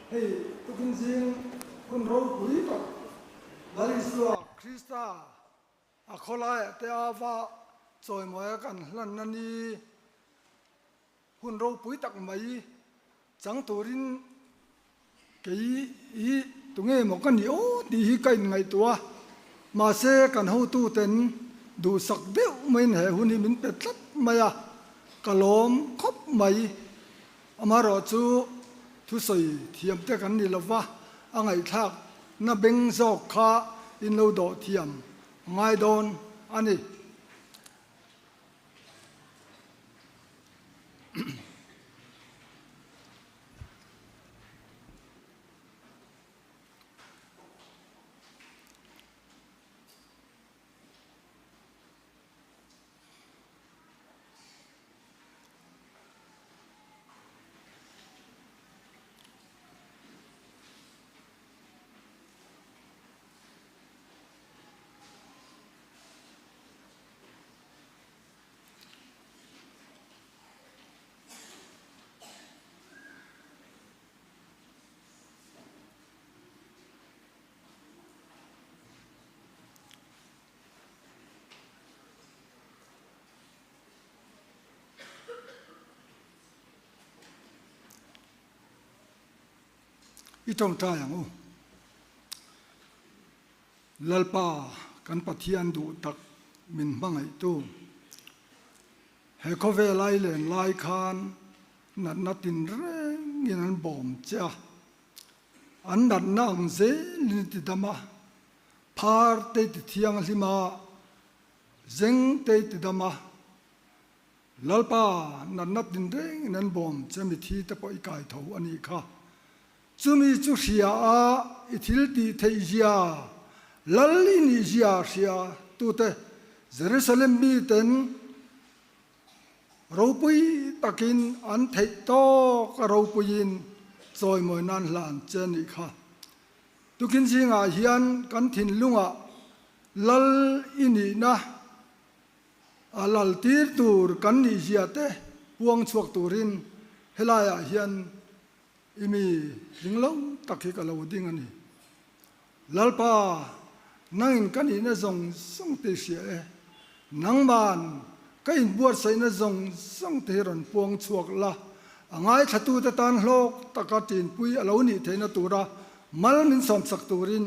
Hei tukin zing hun ropui tak Lal Isua Krista a khawlaiah te a va chawimawi a kan hlanna ni hun ropui tak mai chang turin kei hi tunge maw ka nih aw tih hi ka inngaihtuah a, mahse kan hotuten duhsak deuh maiin he hun hi min pe tlat mai a, ka lawm khawp mai. Amaherawh chu thusawi thiam te kan ni lova, a ngaihthlak na beng zawk kha in lo dawh thiam a ngai dawn a ni. I tawngtai ang u. Lalpa kan Pathian duh tak min hmangaihtu. He khawvel ai len lai khan natna tinrengin an bawm che a, an natna ang zelin i ti dam a, phar te i ti thianghlim a, zeng te i ti dam a, Lalpa natna tinrengin an bawm che mithi te pawh i kai tho a nih kha. Chumi chu hria a i thil tih theih zia, Lal i nih zia hria tute Jerusalem miten ropui takin an theih tawk a ropuiin chawimawi nan hlan che nih kha. Tukin zingah hian kan thinlungah Lal i nihna a lal tir tur kan nih zia te puang chhuak turin helaiah hian I mi tling lo tak hi ka lo ding a ni. Lalpa, nangin ka nihna zawng zawng te i hria e. Nangman ka inbuatsaihna zawng zawng te hi rawn puang chhuak la, a ngaithlatute tan hlawk taka ṭinpui a lo nih theihna tura mal min sawmsak turin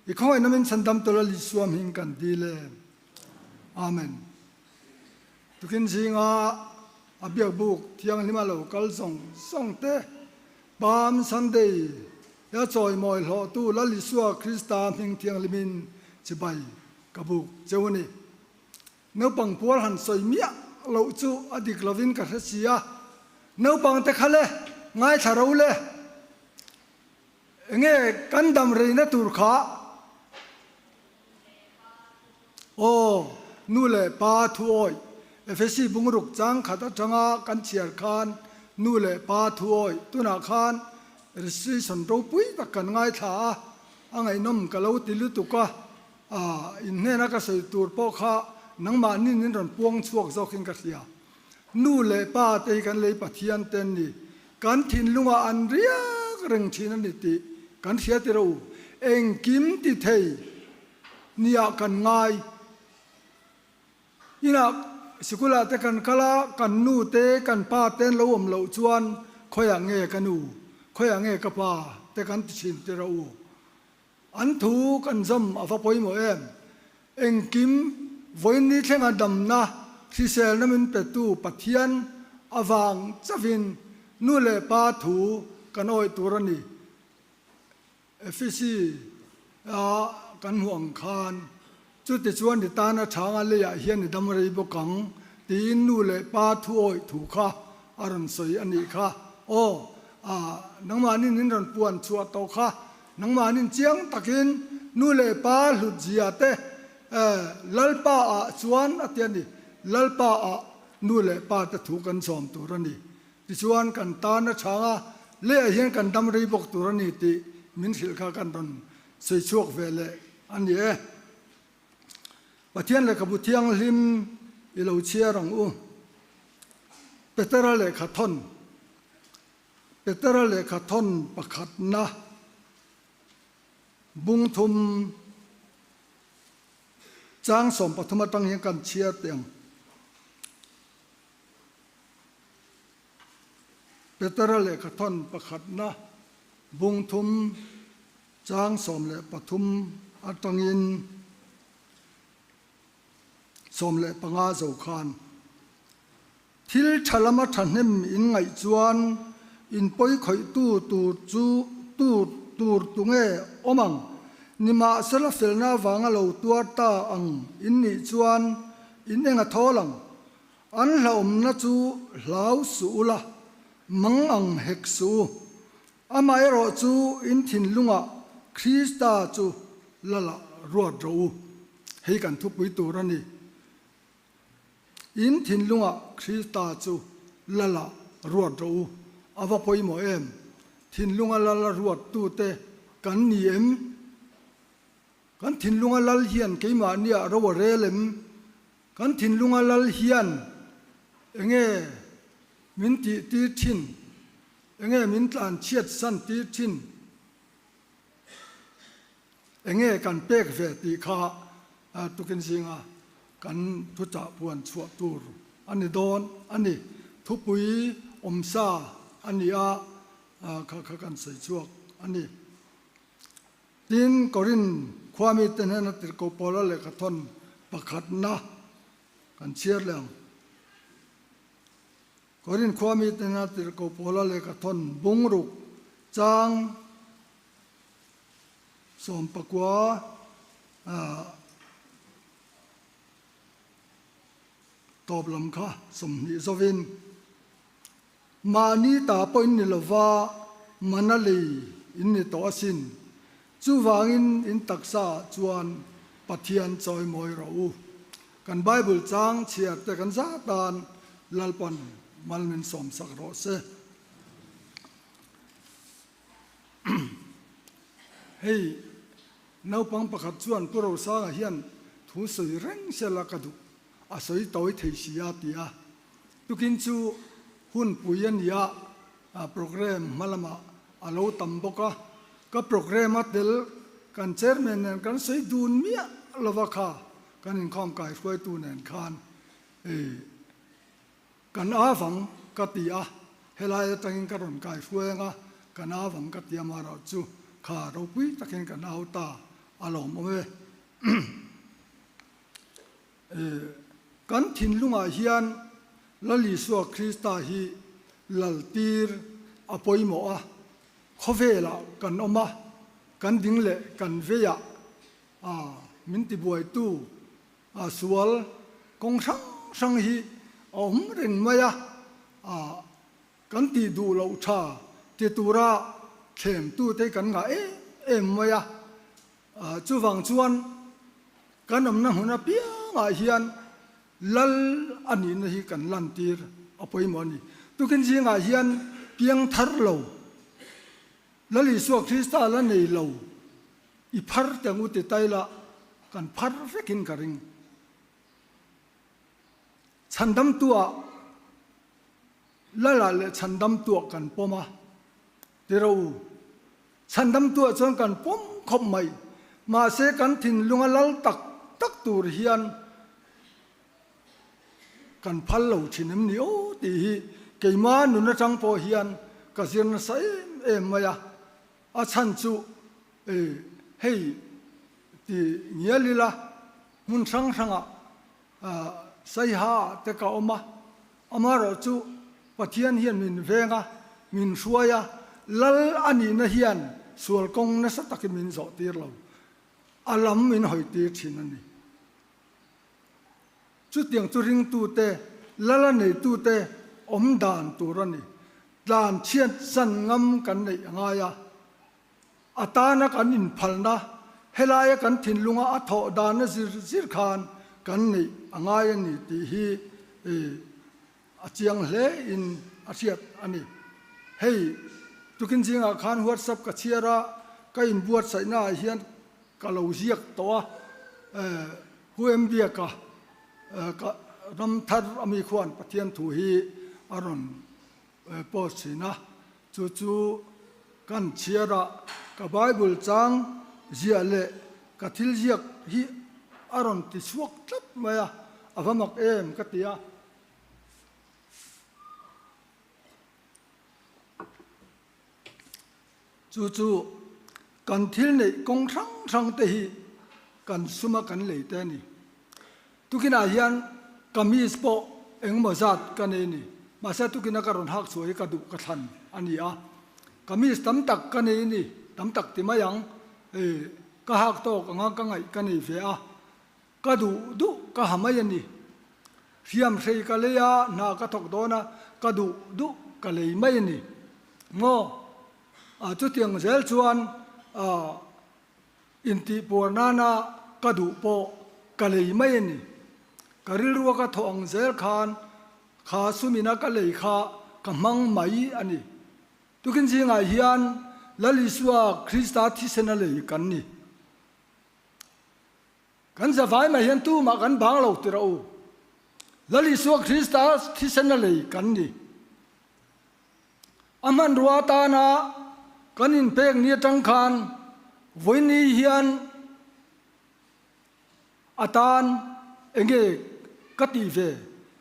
i khawngaihna min chhandam tura Lisuam hing kan dil e. Amen. Tukin zinga a biakbuk thianghlima lo kal zawng zawng te, Palm Sunday ya chawimawi hlawhtu Lal Isua Krista hming thianghlimin chibai ka buk cheu a ni. Naupang puar han sawi miah loh chu a dik lovin ka hre si a, naupang te kha le, ngaithla ro le, enge kan dam reina tur kha? Aw, nu leh pa thuawih, Efesi bungruk chang khat atanga kan chhiar khan nu leh pa thuawih tunah khan restriction ropui tak kan ngaithla a, a ngaihnawm ka lo ti lutuk a, ah, in hnena ka sawi tur pawh kha nangmahni nin rawn puang chhuak zawkin ka hria. Nu leh pa te hi kan lei Pathian te an ni, kan thinlungah an riak reng thin a ni tih kan hria tir a u, engkim ti thei nia kan ngai. Inah sikulah te kan kal a, kan nu te kan pa te an lo awm loh chuan khawiah nge ka nu, khawiah nge ka pa te kan ti thin tir a u. An thu kan zawm a va pawimawh em? Engkim vawiin ni thlenga damna hriselna min petu Pathian avang chauhin nu leh pa thu kan awih tur a ni. Efesi a kan hmuh ang khan chutichuan i tana chhanga leiah hian i dam rei bawk ang tiin nu leh pa thu awih thu kha a rawn sawi a nih kha. Aw, nangmahnin in rawn puan chhuah tawh kha Nangmahnin chiang takin nu leh pa hlutzia te Lalpa ah chuan a ti a ni. Lalpa ah nu leh pa te thu kan zawm tur a ni. Tichuan kan tan a chhang a, leiah hian kan dam rei bawk tur a ni tih min hrilh kha kan rawn sawi chhuak ve leh a ni e. Pathian lehkhabu thianghlim i lo chhiar ang u. Petera lehkha thawn. Petera lehkha thawn pakhatna bung thum chang 13 atang hian kan chhiar teh ang. Petera lehkha thawn pakhatna bung thum chang 13 atangin 15 zo khan Thil tha lama thahnem in ngaih chuan in pawi khawihtu tur chu tur tur tunge awm ang? Nimahsela felna avanga lo tuar ta ang in nih chuan in eng a thawl ang? An hlauhawmna chu hlau suh ula, mang ang hek suh u. Amaherawh chu in thinlungah Krista chu lala ruat rawh u. Hei kan thupui tur a ni. In thinlungah Krista chu lala ruat rawh u. A va pawimawh em? Thinlunga lala ruattute kan ni em? Kan thinlunga lal hian keimahniah ro a rel em? Kan thinlunga lal hian enge min tihtir thin? Enge min tlanchhiat san tir thin? Enge kan pek ve tih kha tukin zinga kan thuchah puan chhuah tur a ni dawn a ni. Thupui awmsa a ni a, kha kha kan sawi chhuak a ni. Tin, Korin khuamite hnena tirhkoh Paula lehkha thawn pakhatna kan chhiar leh ang. Korin khuamite hnena tirhkoh Paula lehkha thawn bungruk chang 19 tawp lam kha 20 zovin mahni ta pawh in ni lova mana lei in ni tawh asin. Chuvangin in taksa ah chuan Pathian chawimawi rawh u. Kan Bible chang chhiar te kan zat tan Lalpan mal min sawmsak rawh se. Hei naupang pakhat chuan Pu Rosanga hian thu sawi reng sela ka duh, a sawi tawi thei si a ti a. Tukin chu hunpui a ni a, programme hma lamah a lo tam bawk a, ka programme a tel kan chairman nen kan sawi dun miah lova kha kan inkhawm kai hruaitu nen khan hei Kan avang ka ti a, helai atangin ka rawn kai hruai anga kan avang ka ti a marawh chu kha ropui takin kan au ta a lawmawm e. Kan thinlungah hian Lal Isua Krista hi laltir a pawimawh a, khawvelah kan awm a, kan ding leh kan veiah min tibuaitu A sual kawng hrang hrang hi a awm reng mai a, a kan tih duh loh tha ti tura thlemtute kan ngah em em mai a. Chuvang chuan kan awmna hmun apiangah hian lal a nihna hi kan lantir a pawimawh a ni. Tukin zingah hian piang thar lo, Lal Isua Krista la nei lo, I phar teng u ti tai la, kan phar vekin ka ring. Chhandamtuah Lala leh chhandamtuah kan pawm a, ti ro u. Chhandamtuah chuan kan pawm khawp mai, mahse kan thinlunga lal tak tak tur hian kan phal lo thin em ni aw tih hi keima nun atang pawh hian ka zir nasa em em mai a. A chhan chu hei ti ngial ila hmun hrang hrangah Saiha te ka awm a, amaherawh chu Pathian hian min veng a, min hruai a, lal a nihna hian sual kawng nasa takin min zawh tir lo, a lam min hawi tir thin a ni. Chutiang chu ringtute, lala neitute awm dan tur a ni. Tlan chhiat san ngam kan neih a ngai a. A tana kan inphalna, helaia kan thinlunga a thawh dana zir zir khan kan neih a ngai a ni tih hi a chiang hle in a hriat a ni. Hei, tukin zingah khan WhatsApp ka chhiar a, ka inbuatsaihna ah hian ka lo ziak tawh a, Pu M Biaka ka ram thar ami khuan Pathian thu hi a rawn post thin a. Chu chu kan chhiar a, ka Bible chang ziah leh ka thil ziak hi a rawn ti chhuak tlat mai a, a va mak em ka ti a. Chu chu kan thil neih kawng hrang hrang te hi kan suma kan lei te a ni. Tukinah hian kamis pawh engemaw zat ka nei a ni. Mahse tukina ka rawn hak chhuah hi ka duh ka thlan a ni a. Kamis tam tak ka nei a ni, tam tak ti mai ang. Ka hak tawk anga ka ngaih ka nei ve a. Ka duh duh ka ha mai a ni. Hriam hrei ka lei a, hna ka thawk dawn a, ka duh duh ka lei mai a ni. Maw? Chutiang zel chuan intihpuar nana ka duh pawh ka lei mai a ni. Ka rilrua ka thawh ang zel khan kha sumina ka lei kha ka hmang mai a ni. Tukin zingah hian Lal Isua Krista thisena lei kan ni. Kan zavai mai hian tumah kan bang lo ti rawh u. Lal Isua Krista thisena lei kan ni. A hmanrua atana kan inpek ni atang khan vawiini hian atan enge ka tih ve,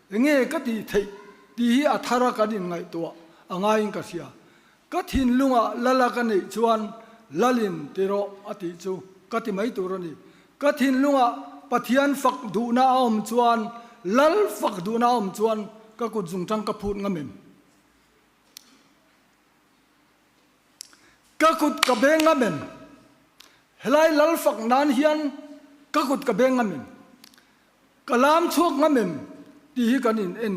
enge ka tih theih tih hi a thara kan inngaihtuah a ngaiin ka hria. Ka thinlungah lala ka neih chuan lalin ti rawh a tih chu ka ti mai tur a ni. Ka thinlungah Pathian fak duhna a awm chuan, lal fak duhna a awm chuan ka kut zungtang ka phut ngam em? Ka kut ka beng ngam em? Helai lal fak nan hian ka kut ka beng ngam em? Ka lam chhuak ngam em? Tih hi kan in en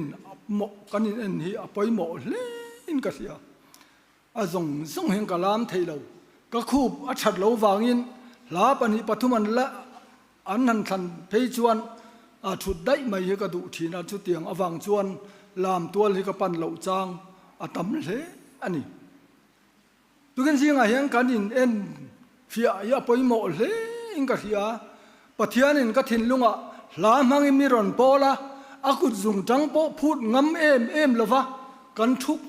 kan in en hi a pawimawh hle in ka hria. A zawng zawng hian ka lam thei lo. Ka khup a that lo vangin hla 2 3 an la An han thlan phei chuan a thut daih mai hi ka duh thin a, chutiang avang chuan lam tual hi ka pan loh chang a tam hle a ni. Tukin zingah hian kan in en fiah hi a pawimawh hle in ka hria. Pathianin ka thinlungah hla hmangin mi rawn pawl a, a kut zungtang pawh phut ngam em em lova kan thuk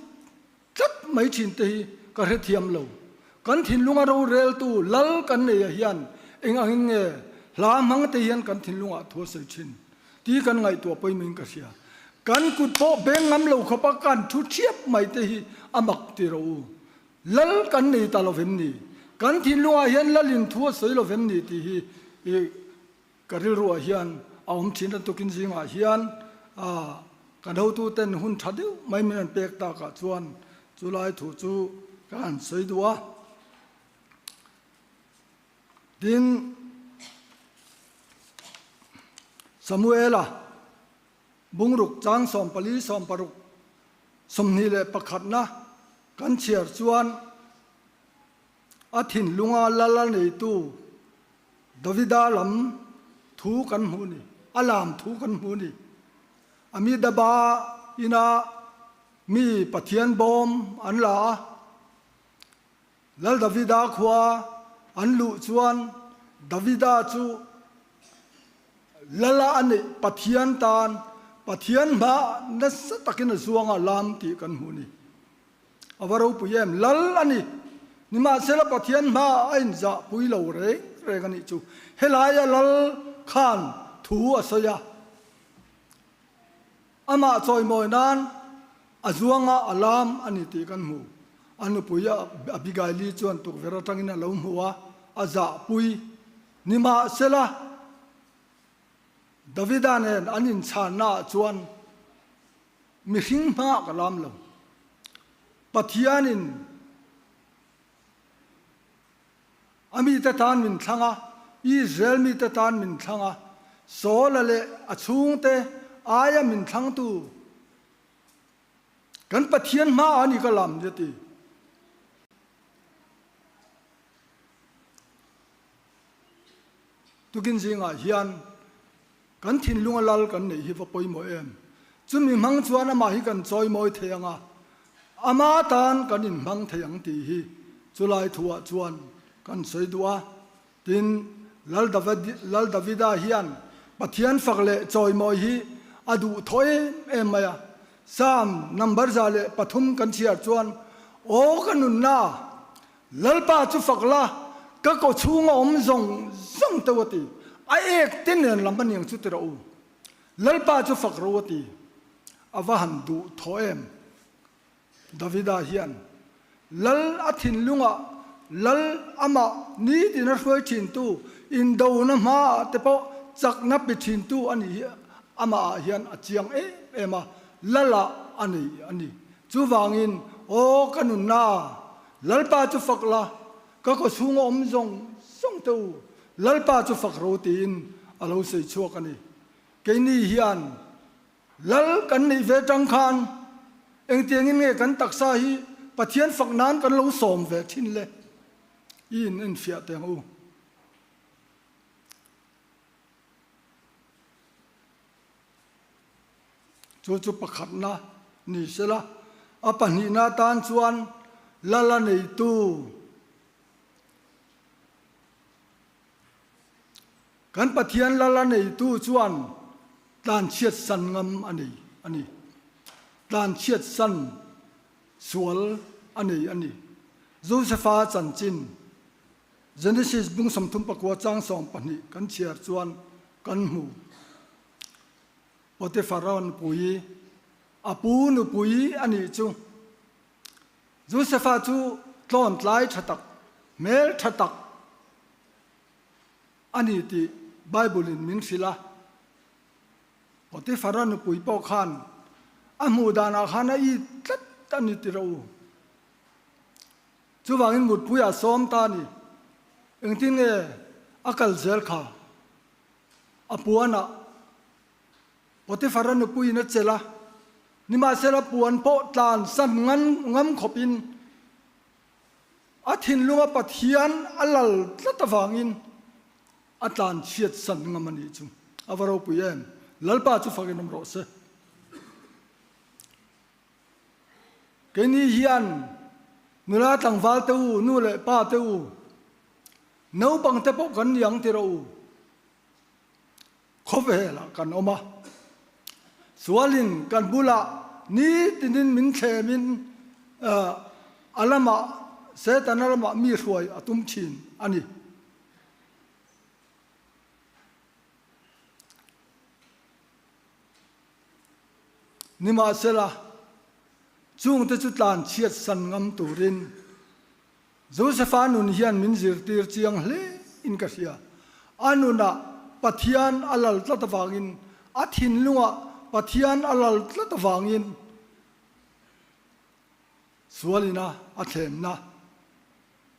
Tlat mai thin te hi ka hrethiam lo. Kan thinlunga roreltu lal kan neia hian eng angin nge hla hmang te hian kan thinlungah thu a sawi thin tih kan ngaihtuah pawimawhin ka hria. Kan kut pawh beng ngam lo khawpa kan thu thiap mai te hi a mak ti rawh u. Lal kan nei ta lo vem ni? Kan thinlungah hian lalin thu a sawi lo vem ni tih hi Ka rilruah hian a awm thin a tukin zingah hian kan hotuten hun tha deuh mai min an pek takah chuan chulai thu chu ka han sawi duh a. Tin, Samuela bungruk chang 14, 16, 21na kan chhiar chuan a thinlunga lal a neitu Davida lam thu kan hmuh ni, a lam thu kan hmuh ni. Amidaba ina mi Pathian bawm an la a, Lal Davida khua an luh chuan Davida chu Lala a neih Pathian tan Pathian hma nasa takin a zuang a lam tih kan hmuh ni. A va ropui em? Lal a ni. Nimahsela Pathian hmaah a inzahpui lo reng reng a nih chu. Helaia lal khan thu a sawi a, amah chawimawi nan a zuanga a lam a ni tih kan hmu. A nupui Abigaili chuan tukverh atangin a lo hmu a, a zahpui. Nimahsela Davida nen an inchhannaah chuan Mihring hmaah ka lam lo. Pathianin a mite tan min thlang a, Israel mite tan min thlang a, Saula leh a chhungte aia min thlangtu kan Pathian hmaah a ni ka lam ni a ti. Tukin zingah hian Kan thinlunga lal kan neih hi va pawimawh em? Chumi hmang chuan amah hi kan chawimawi thei ang a, ama tan kan inhmang thei ang tih hi chulai thuah chuan kan sawi duh a. Tin, Lal Lal Davida hian Pathian fak leh chawimawi hi a duh thaw em em mai a. Psalm number 103 kan chhiar chuan. Aw ka nunna, Lalpa chu fak la, ka kaw chhunga awm zawng zawng teuh a ti. A ek te nen lam a niang chu ti rawh u. Lalpa chu fak ro a ti. A va han duh thaw em? Davida hian Lal a thinlungah Lal amah nitin a hruai thintu, indona hmaah te pawh chakna pe thintu a nih hi amahah hian a chiang em em a, Lalah a nei a ni. Chuvangin, aw ka nunna, Lalpa chu fak la, ka kawchhunga awm zawng zawng te u, Lalpa chu fak ro tiin a lo sawi chhuak a ni. Keini hian Lal kan neih ve tang khan engtiangin nge kan taksa hi Pathian fak nan kan lo sawm ve thin le? I in enfiah teh ang u. Chu chu pakhatna ni sela, a pahnihna atan chuan Lal a neitu, Kan Pathian lal a neitu chuan tlanchhiat san ngam a nei a ni. Tlanchhiat san sual a nei a ni. Josefa chanchin, Genesis bung 34 chang 12 kan chhiar chuan kan hmu. Potiphara nupui, a pu nupui a nih chu. Josefa chu tlawntlai tha tak, hmel tha tak, a ni tih Bible in min hrilh a. Potiphara nupui pawh khan a hmuh danah khan a it tlat a ni ti rawh u. Chuvangin mutpui a sawm ta a ni. Engtin nge a kal zel kha? A puanah Potiphara nupuiin a chelh a, nimahsela puan pawh tlan san ngam khawpin A thinlunga Pathian a lal tlat avangin a tlan chhiat san ngam a nih chu. A va ropui em! Lalpa chu fakin awm rawh se. Keini hian nula tlangval te u, nu leh pa te u, naupang te pawh kan ni ang ti rawh u. Khawvelah kan awm a, sualin kan bulah nitinin min thlemin a lamah Setana lamah mi hruai a tum thin a ni. Nimahsela, chungte chu tlanchhiat san ngam turin Josefa nun hian min zirtir chiang hle in ka hria. A nunah Pathian a lal tlat avangin, a thinlungah Pathian a lal tlat avangin sualina a thlemna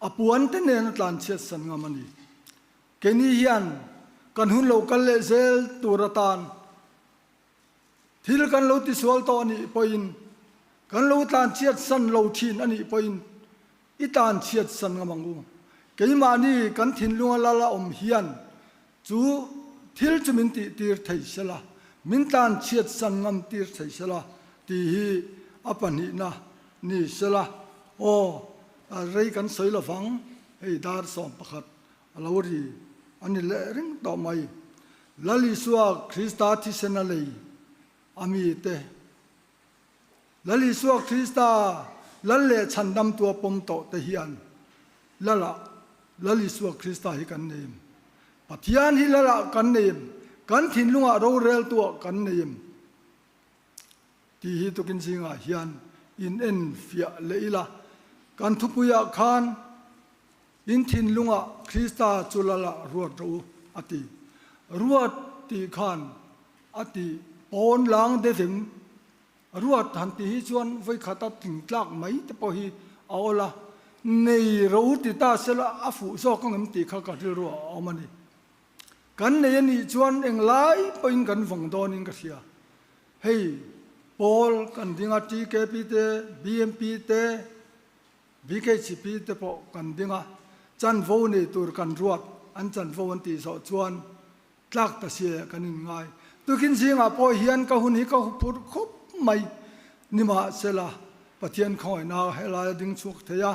a puante nen a tlanchhiatsan ngam a ni. Keini hian kan hun lo kal leh zel tur atan Thil kan lo tisual tawh a nih pawhin, kan lo tlanchhiat san lo thin a nih pawhin i tlanchhiat san ngam ang u. Keimahni kan thinlunga lal a awm hian chu thil chu min tihtir thei sela, min tlanchhiat san ngam tir thei sela tih hi a pahnihna ni sela. Aw, rei kan sawi lovang, hei dar 11 A lo ri a ni leh ring tawh mai. Lal Isua Krista thisen a lei a mite. Lal Isua Krista Lal leh chhandamtu a pawm tawh te hian Lalah Lal Isua Krista hi kan neim. Pathian hi Lalah kan neim. Kan thinlungah roreltuah kan neim. Tih hi tukin zingah hian in en fiah leh ila. Kan thupuiah khan In thinlungah Krista chu Lalah ruat rawh u, a ti. Ruat tih khan a ti pawn lang deuhvim. Ruat han tih hi chuan vawikhata tlingtlak mai te pawh hi a awl a, nei ro ti ta sela a fuh zawk ang em tih kha ka rilru ah a awm a ni. Kan nei a nih chuan englai pawhin kan vawng dawnin ka hria. Hei pawl kan ding a, TKP te, BMP te, BKCP te pawh kan ding a, chanvo nei tur kan ruat, an chanvo an tih zawh chuan tlak ta sia kan inngai. Tukin zingah pawh hian ka hun hi ka huphurh khawp mai. Nimahsela, Pathian khawngaihna helai a ding chhuak thei a,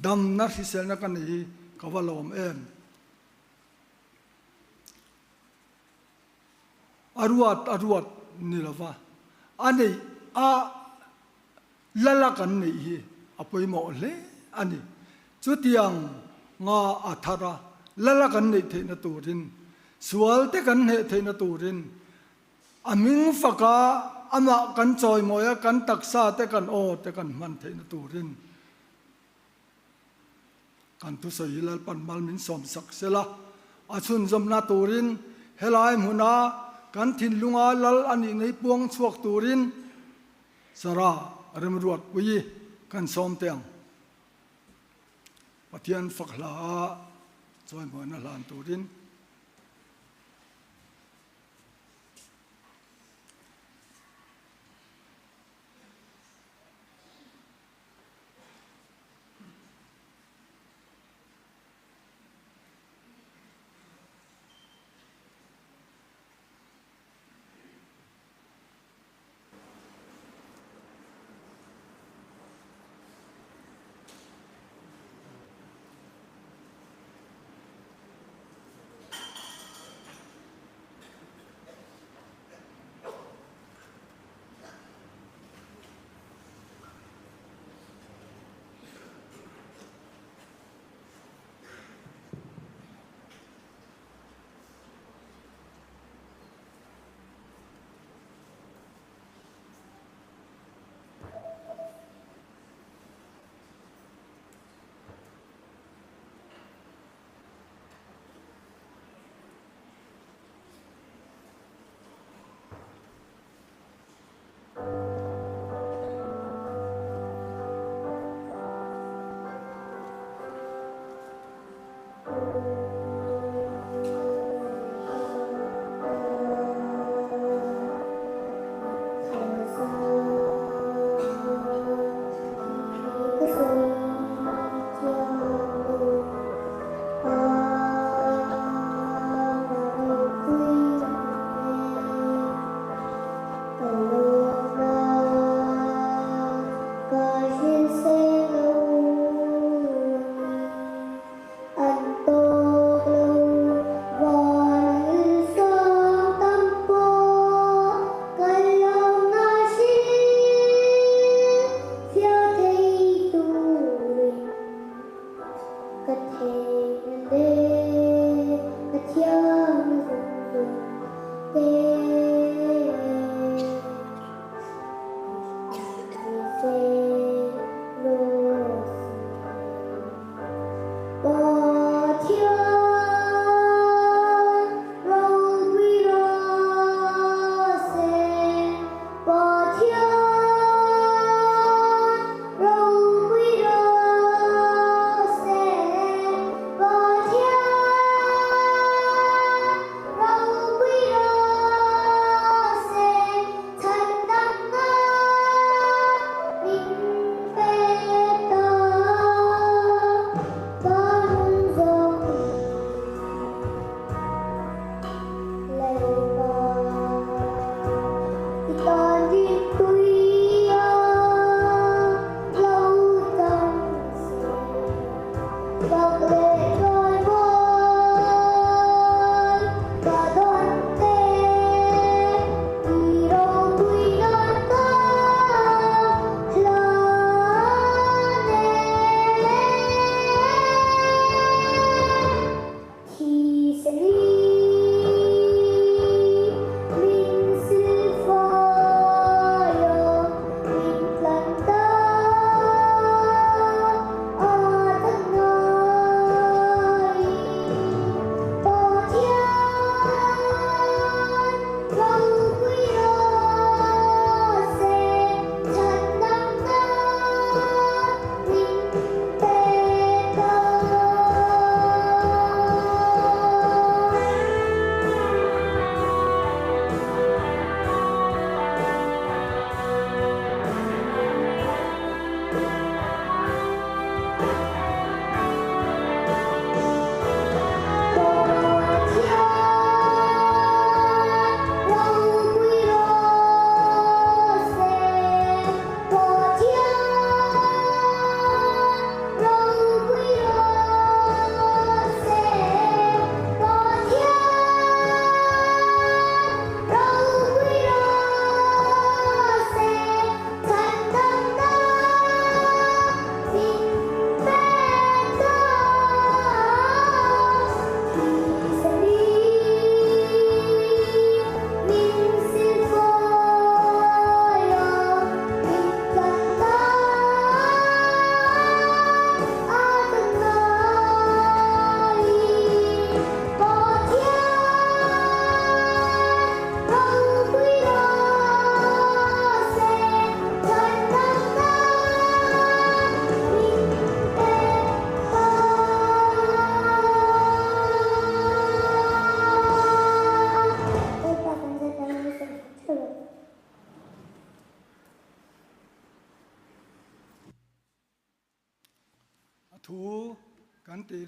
damna hriselna ka nei hi ka va lawm em. A ruat a ruat ni lova, a neih a. Lala kan neih hi. a pawimawh hle a ni. Chutiang nga a thar a, lala kan neih theihna turin, sualte kan hneh theihna turin, a hming faka amah kan chawimawi a, kan taksa te kan aw te kan hman theihna turin kan thusawi hi Lalpan mal min sawmsak sela, a chhunzawmna turin helai hmuna kan thinlunga lal a nihna hi puang chhuak turin Sarah remruatpui kan sawm teh ang. Pathian fak hla a chawimawiin a hlan turin.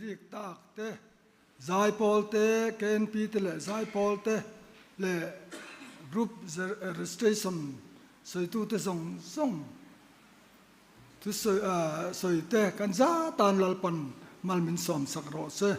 rik tak te, Zaipawl te, KNP te leh Zaipawl te leh Group Registration sawitute zawng zawng thusawi te kan za tan Lalpan mal min sawmsak rawh se.